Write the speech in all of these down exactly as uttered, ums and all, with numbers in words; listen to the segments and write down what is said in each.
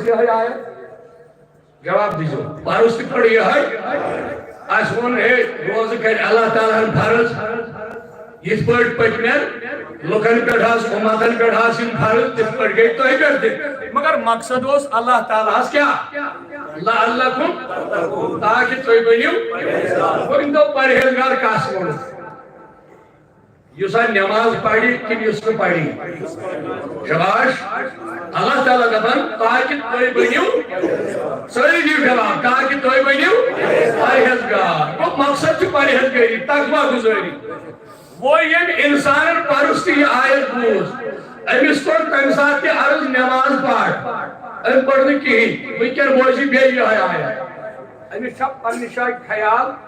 یِہوٚے آیت؟ جواب دیٖزیو۔ پَرُس تہِ پَرِ یِہوٚے۔ اَسہِ ووٚن، ہے، روزٕ کَرِ اللہ تعالیٰ ہَن فرض۔ یِتھ پٲٹھۍ پٔتمٮ۪ن لُکَن پٮ۪ٹھ آسہٕ، اُمتَن پٮ۪ٹھ آسہٕ یِم فرض، تِتھ پٲٹھۍ گٔے تۄہہِ پٮ۪ٹھ تہِ۔ مگر مقصد اوس اللہ تعالیٰ ہَس کیٛاہ؟ لعلکم، تاکہِ تُہۍ بٔنِو۔ وۄنۍ دَپو پرہیزگار کَس ووٚن؟ یُس ہا نٮ۪ماز پَرِ کِنہٕ یُس نہٕ پَرِ؟ شاباش۔ اللہ تعالیٰ دَپان، تاکہِ تُہۍ بٔنِو، سٲری دِیِو جواب، تاکہِ تُہۍ بٔنِو پرہیزگار۔ گوٚو مقصد چھُ پرہیزگٲری، تقویٰ گُزٲری۔ وۄنۍ ییٚمۍ اِنسانَن پَرُس تہِ یہِ آیت بوٗز، أمِس کوٚر تَمہِ ساتہٕ تہِ عرض، نٮ۪ماز پَر، أمۍ پٔر نہٕ کِہیٖنۍ۔ وٕنکٮ۪ن بوزِ بیٚیہِ یِہوٚے آیت۔ أمِس چھا پنٛنہِ جایہِ خیال؟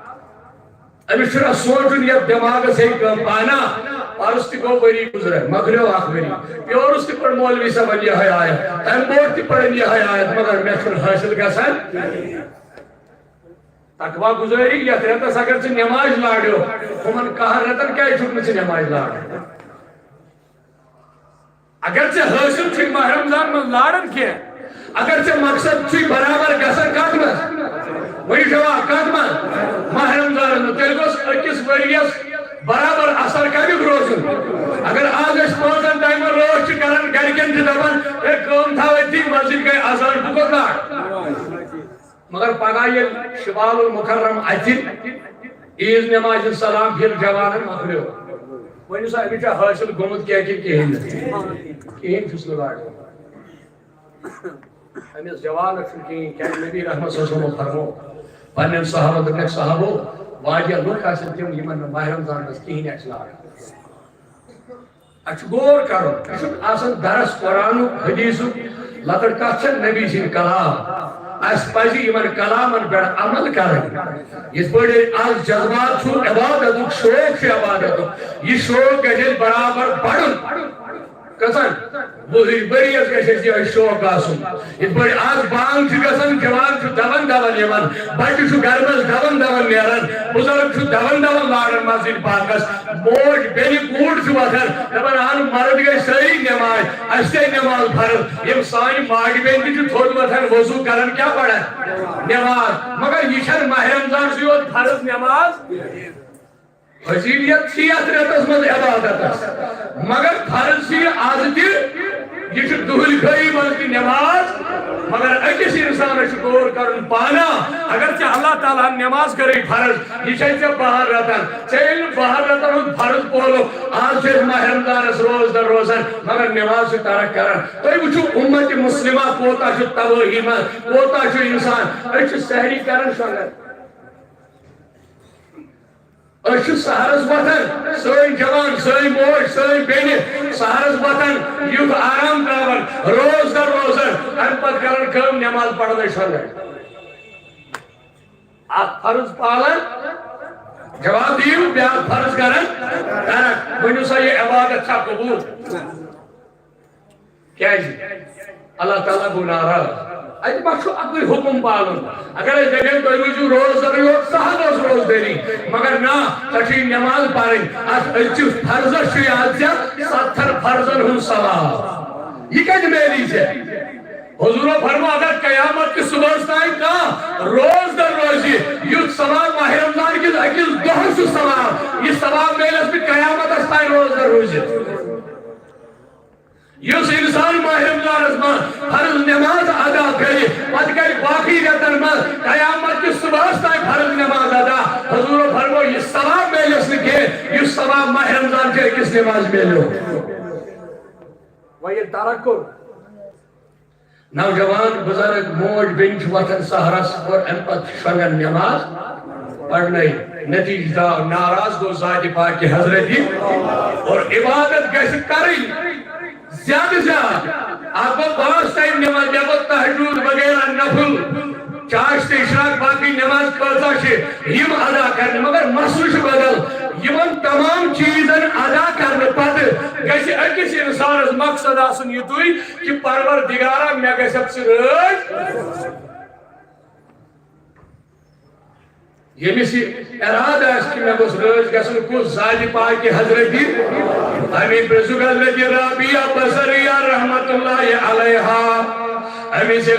أمِس چھُنہ سونٛچُن یَتھ دٮ۪ماغَس ہیٚکہِ کٲم پانہ؟ پَرُس تہِ گوٚو ؤری گُزران، مۄکلیو اَکھ ؤری۔ پیورُس تہِ پٔر مولوی صٲبَن یِہوٚے آیت، تَمہِ برونٛٹھ تہِ پٔرِن یِہوٚے آیت، مگر مےٚ چھُنہٕ حٲصِل گژھان۔ تقویٰ گُزٲری یَتھ رٮ۪تَس اگر ژٕ نٮ۪مازِ لارٕ، ہُمَن کَہَن رٮ۪تَن کیٛازِ چھُکھ نہٕ ژٕ نٮ۪مازِ لاران؟ اگر ژےٚ حٲصِل چھُے ماہ رمضان منٛز لاران کینٛہہ، اگر ژےٚ مقصد چھُے برابر گژھان کتھ منٛز؟ ؤنِو جواب، کتھ منٛز؟ ماہ رمضانس منٛز۔ تیٚلہِ گوٚژھ أکِس ؤرۍیَس برابر اثر کمیُک روزُن؟ اگر آز أسۍ پانٛژن ٹایمن رٲچھ چھِ کران، گرِکٮ۪ن چھِ دپان، "ہے، کٲم تھاو أتھی، مسجد گٔے اذان، بہٕ کوٚت لارٕ؟" مگر پگاہ ییٚلہِ شوال المکرم اَژِ، عیٖد نٮ۪مازِ ہُنٛد سلام پھِر جوانن مۄکلیو۔ وۄنۍ یُس أمِس چھا حٲصِل گوٚمُت کینٛہہ کِنہٕ کِہیٖنۍ نہٕ؟ کِہیٖنۍ چھُس نہٕ لاگان۔ أمِس جوانَس چھُنہٕ کِہیٖنۍ، کیٛازِ نبی رحمت صلی اللہ علیہ وسلم فرمو پنٛنٮ۪ن صحابن، دوٚپنَکھ، "صحابو، واریاہ لُکھ آسن تِم، یِمن نہٕ ماہِ رمضانَس کِہیٖنۍ آسہِ لاگان۔" اَسہِ چھُ غور کَرُن۔ یہِ چھُنہٕ آسان درس قرآنُک، حدیثُک، لۄکٕٹ کَتھ چھَنہٕ نبی سٕنٛدۍ کلام۔ اَسہِ پَزِ یِمن کلامن پٮ۪ٹھ عمل کَرٕنۍ۔ یِتھ پٲٹھۍ اَز جذبات چھُ عبادتُک، شوق چھُ عبادتُک، یہِ شوق گژھِ اَسہِ برابر بَڑُن۔ کٔژَن؟ وُہٕرۍ ؤرۍیَس گژھِ اَسہِ یِہوٚے شوق آسُن۔ یِتھ پٲٹھۍ آز بانگ چھِ گژھان، جوان چھُ دَوان دَوان یِوان، بَچہٕ چھُ گرٕ منٛز دَوان دَوان نیران، بُزرٕگ چھُ دَوان دَوان لاران مسجد پاکَس۔ موج بیٚنہِ کوٗر چھِ وۄتھان، دَپان، "اَہَن، مرد گٔے سٲری نٮ۪ماز، اَسہِ تہِ نٮ۪ماز فرض۔" یِم سانہِ ماجہِ بیٚنہِ تہِ چھِ تھوٚد وۄتھان، وضوٗ کران، کیٛاہ پَران؟ نٮ۪ماز۔ مگر یہِ چھَنہٕ ماہِ رمضانسٕے یوت فرض نٮ۪ماز۔ فضیلیت چھِ یَتھ رٮ۪تَس منٛز عبادتَس، مگر فرض چھِ یہِ آز تہِ۔ یہِ چھُ دُہٕلۍ خٲہی منٛز تہِ نٮ۪ماز، مگر أکِس اِنسانَس چھُ غور کَرُن پانہٕ۔ اگر ژےٚ اللہ تعالیٰ ہَن نٮ۪ماز کٔرٕے فرض، یہِ چھے ژےٚ بَہَن رٮ۪تَن۔ ژےٚ ییٚلہِ نہٕ بَہَن رٮ۪تَن ہُنٛد فرض پولو، آز چھِ أسۍ ماہِ رمضانَس روزدَر روزان، مگر نٮ۪ماز چھِ ترک کران۔ تُہۍ وٕچھِو، اُمتِ مُسلِمہ کوٗتاہ چھُ تبٲہی منٛز، کوٗتاہ چھُ اِنسان۔ أسۍ چھِ سحری کران شۄنٛگان۔ أسۍ چھِ سحرس وۄتھان، سٲنۍ جوان، سٲنۍ موج، سٲنۍ بیٚنہِ سحرس وۄتھان، یُتھ آرام تراوان، روزدر روزان، امہِ پتہٕ کران کٲم، نماز پران، أسۍ شۄنٛگان۔ اکھ فرض پالان، جواب دِیِو، بیاکھ فرض کران ترک۔ ؤنِو سا، یہِ عبادت چھا قبوٗل؟ کیازِ؟ اللہ تعالیٰ گوٚو ناراض۔ اتہِ ما چھُ اکُے حکم پالُن؟ اگر أسۍ دٔپِن، "تُہۍ روٗزِو روزدَرٕے یوت"، سہل اوس روزدٔری۔ مگر نہ، ژےٚ چھُے نٮ۪ماز پرٕنۍ۔ اتھ أزچِس فرضس چھُے از ژےٚ ستتھن فرضن ہُنٛد ثواب۔ یہِ کتہِ میلی ژےٚ؟ حضورو فرمو، اگر قیامت کِس صبحس تام کانٛہہ روزدَر روزِ، یُتھ ثواب ماہِ رمضان کِس أکِس دۄہس چھُ ثواب، یہِ ثواب میلٮ۪س نہٕ قیامتس تام روزدَر روٗزِتھ۔ یُس انسان ماہِ رمضانس منٛز فرض نماز ادا کرِ، پتہٕ کرِ باقی رٮ۪تن منٛز قیامت کِس صبحس تام فرض نماز ادا، حضورو فرمو، یہِ ثواب میلٮ۪س نہٕ کینٛہہ، یُس ثواب ماہِ رمضان کہِ أکِس نمازِ میلیو۔ وۄنۍ ییٚلہِ ترک کوٚر، نوجوان، بزرگ، موج، بیٚنہِ چھِ وۄتھان سحرس اور امہِ پتہٕ چھِ شۄنٛگان نماز پرنَے۔ نتیجہ درٛاو، ناراض گوٚو ذاتِ پاکِ حضرتی۔ اور عبادت گژھِ کرٕنۍ زیادٕ زیادٕ۔ اکھ گوٚو پانٛژھ ٹایم نماز، بیٚیہِ گوٚو تہجد وغیرہ نفل۔ چاشت، اشراق، باقی نماز کۭژاہ چھِ، یِم ادا کرنہِ، مگر مسلہٕ چھُ بدل۔ یِمن تمام چیٖزن ادا کرنہٕ پتہٕ گژھِ أکِس انسانس مقصد آسُن یِتُے کہِ پروردگارا، مےٚ گژھکھ ژٕ رٲضۍ۔ ییٚمِس یہِ ارادٕ آسہِ کہِ مےٚ گوٚژھ رٲضۍ گژھُن، کُس؟ ذاتِ پاکِ حضرتی۔ امی پرٛژھُکھ حضرت رابعہ بصریہ رحمت اللہ علیہا۔ أمِس